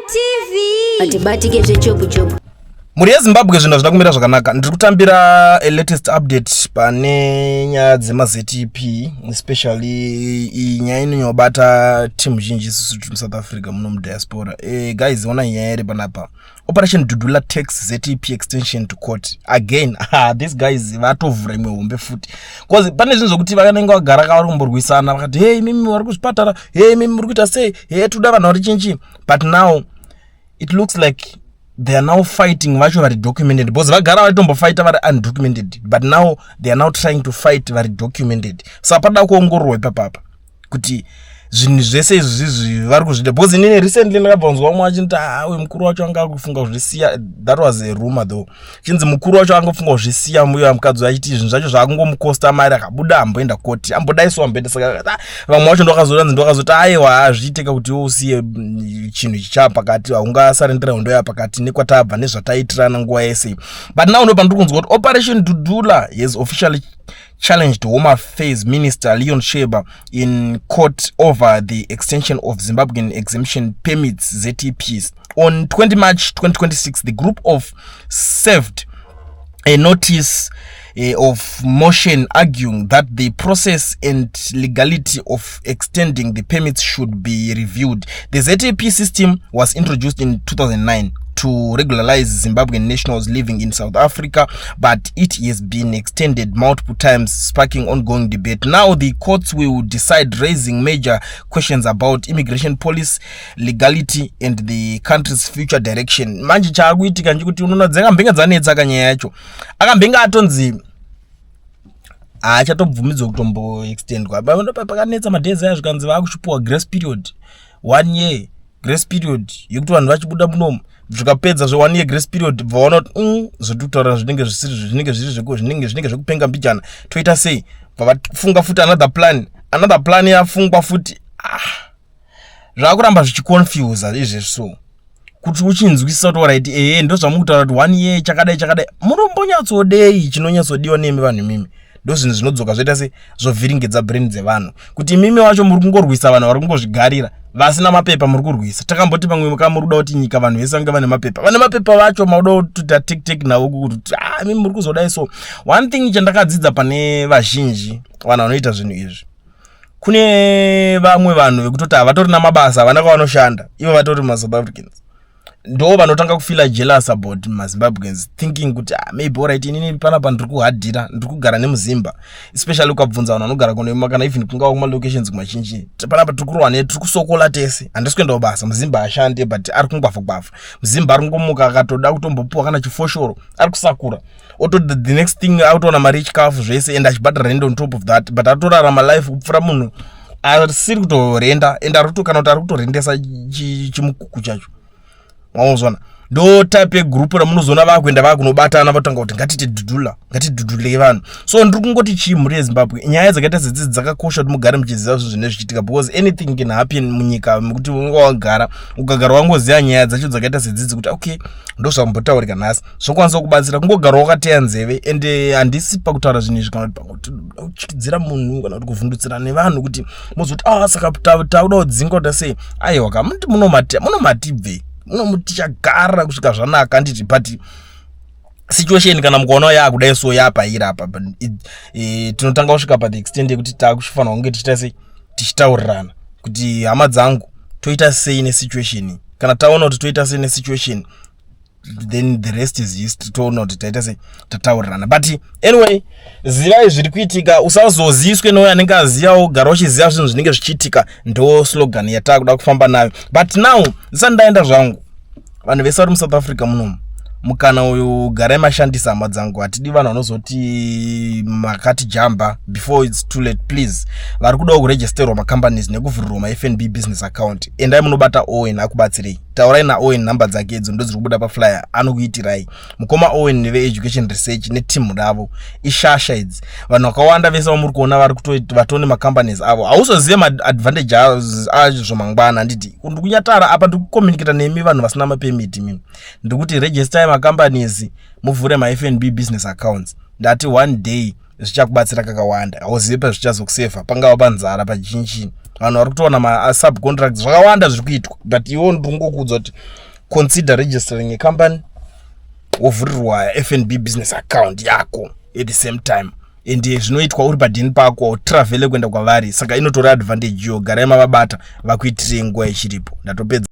TV. Atibatike zvechopu chopu. Mhuri yeZimbabwe, zvinhu hazvina kumira zvakanaka. Ndiri kutambira a latest update pane nyaya dzemaZEP, especially iyi nyaya inonyobata timu zhinji isusu tiri muSouth Africa muno mudiaspora. Guys, ona nyaya iri panapa. Operation Dudula takes ZEP extension to court again. Ah, these guys vatovhura imwe hombe futi, because pane zvinhu zvokuti vanenge vagara kavari kumborwisana, vakati, "Hey, mimi vari kuzvipatara, hey, mimi muri kuita sei? Hey, toda vanhu vari chinchi." But now it looks like they are now fighting vacho vari documented, because vagara varitombofighta vari undocumented, but now they are now trying to fight vari documented. Saka pada kuongororwa ipapapa kuti zvinhu zvese izvi zvizvi vari kuzviita, because inini recently ndakabvanzwa umwe achinti, "Ah, uyu mukuru wacho anga ari kufunga kuzvisiya." That was a rumor though. Chinzi mukuru wacho angofunga kuzvisiya muyo mukadzi, achiti zvinhu zvacho zvaakungomukosta mari. Akabuda amboenda koti ambodaiso amboenda. Saka vamwe vacho ndokazonzi ndokazoti, "Aiwa, hazviiteka kuti iwe usiye chinhu chichava pakati. Haungasarendera hondo ya pakati nekwatabva nezvataitirana nguva yese." But now ndo pandiri kunzwa kuti Operation Dudula has officially challenged Home Affairs Minister Leon Schreiber in court over the extension of Zimbabwean exemption permits, ZEPs. On 20 March 2026, the group of served a notice of motion arguing that the process and legality of extending the permits should be reviewed. The ZEP system was introduced in 2009 to regularize Zimbabwean nationals living in South Africa, but it has been extended multiple times, sparking ongoing debate. Now the courts will decide, raising major questions about immigration policy, legality, and the country's future direction. Manje chaakuitika ndechekuti unoona dzakambenge dzanetsa kanyaya yacho, akambenge atonzi haachatobvumidzwa kutomboextendwa. Pakanetsa madays aya, zvikanzi vaakuchipuwa grace period, one year grace period yekuti vanhu vachibuda munomu. Zvikapedza zve one year grace period, bvaona kuti zvotiri kutaura zvinenge zvisiri, zvinenge zviri zvinenge zvekupenga mbijana, toita sei? Bva vafunga futi another plan. Another plan yafungwa futi. Ah, zvaakuramba zvichiconfusa izvezvi. So kuti uchinzwisisa kuti alright, ehe, ndo zvamukutaura kuti one year chakadai chakadai, munombonyatsodei? Chinonyatsodiwa nemi vanhu imimi, ndo zvinhu zvinodzoka zvoita se zvovhiringidza brain dzevanhu, kuti imimi wacho muri kungorwisa vanhu vari kungozvigarira vasina mapepa. Muri kurwisa, takamboti pamwe ka muri kuda kuti nyika vanhu vese vange vane mapepa. Vane mapepa vacho mauda kutoita tek tek navo kuti, "Ah, imimi muri kuzodai." So one thing chandakadzidza pane vazhinji vanhu vanoita zvinhu izvi, kune vamwe vanhu vekutoti havatorina mabasa, havana kwavanoshanda, ivo vatori maSouth Africans, ndo vanotanga kufeela jealous about maZimbabweans, thinking kuti, "Ah, maybe alright, inini panapa ndiri kuhadhira, ndiri kugara nemuzimba." Especially ukabvunza vanhu vanogara kuno, kana even kungava kumalocations kumachinchi, panapa tiri kurwa ne tiri kusokola tese, handisi kuenda kubasa. Muzimba ashande, but ari kungwavha gwavha. Muzimba ari kungomuka, akatoda kutombopuwa kana chifoshoro, ari kusakura oto the next thing akutoona mari yechikafu zvese, and achibhadhara rent on top of that, but atorarama life kupfuura munhu asiri kutorenda, and ari kana kuti ari kutorendesa chimukuku chacho. Mauzona ndo type yegroup ramunozoona vakuenda vakunobatana, vatanga kuti, "Ngatite dhudhula, ngatidhudhulei vanhu." So ndiri kungoti chii, mhuri yeZimbabwe, nyaya dzakaita sedzidzi dzakakosha kuti mugare muchiziva zvinhu zvinenge zvichiitika, because anything can happen munyika mekuti unenge wagara, ukagara wangoziva nyaya dzacho dzakaita sedzidzi kuti okay, ndo zvambotaurika nhasi, zvokwanisa kubatsira kungogara wakateya nzeve. Ende handisi pakutaura zvinhu izvi kana kuti pakutyityidzira munhu kana kuti kuvhundutsira nevanhu kuti muzoti, "Ah, saka tauda kudzinga kuita sei?" Aiwa ka, muti munomatibvei, munomuti kusvika zvanaka, handiti? But situation kana mukaona yaakudai so, yapaira apa, but tinotanga kusvika pa the extent yekuti taakuchifanira kunge tichiita sei, tichitaurirana kuti, "Hama dzangu, toita sei nesituation iyi?" Kana taona kuti toita sei nesituation, then the rest is history. Toona kuti taita sei, tataurirana. But anyway, zivai zviri kuitika, usazoziswe nouyo anenge azivawo. Gara uchiziva zvinhu zvinenge zvichiitika, ndo slogan yataakuda kufamba nayo. But now ndisati ndaenda zvangu, vanhu vese vari muSouth Africa munomu, mukana uyu garai mashandisa, hama dzangu. Hatidi vanhu vanozoti makati jamba before it's too late. Please, vari kudawo kuregisterwa macompanies nekuvhurirwa maFNB business account, endai munobata Owen akubatsirei. Taurai naOwen, nhamba dzake idzo ndo dziri kubuda paflyer, anokuitirai. Mukoma Owen veEducation Research netimu ravo ishasha idzi. Vanhu vakawanda vese vamuri kuona vari vatone macompanies avo, hauzozive maadvantage azvo mangwana, handiti? Ndikunyatara apa, ndiri kucommunicata nemi vanhu vasina mapermit. Mimi ndikuti registerai macompanies, muvhure maFNB business accounts. Ndati one day zvichakubatsira kakawanda. Hauzivi pazvichazokusevha, pangava panzara, pachinchini. Vanhu vari kutowana masubcontracts, zvakawanda zviri kuitwa. But iwo ndingokuudza kuti consider registering a company, wovhurirwa FNB business account yako at the same time. And zvinoitwa uri padhini pako, utravhele kuenda kwavari, saka inotora advantage iyo. Garai mavabata, vakuitirei nguva ichiripo. Ndatopedza.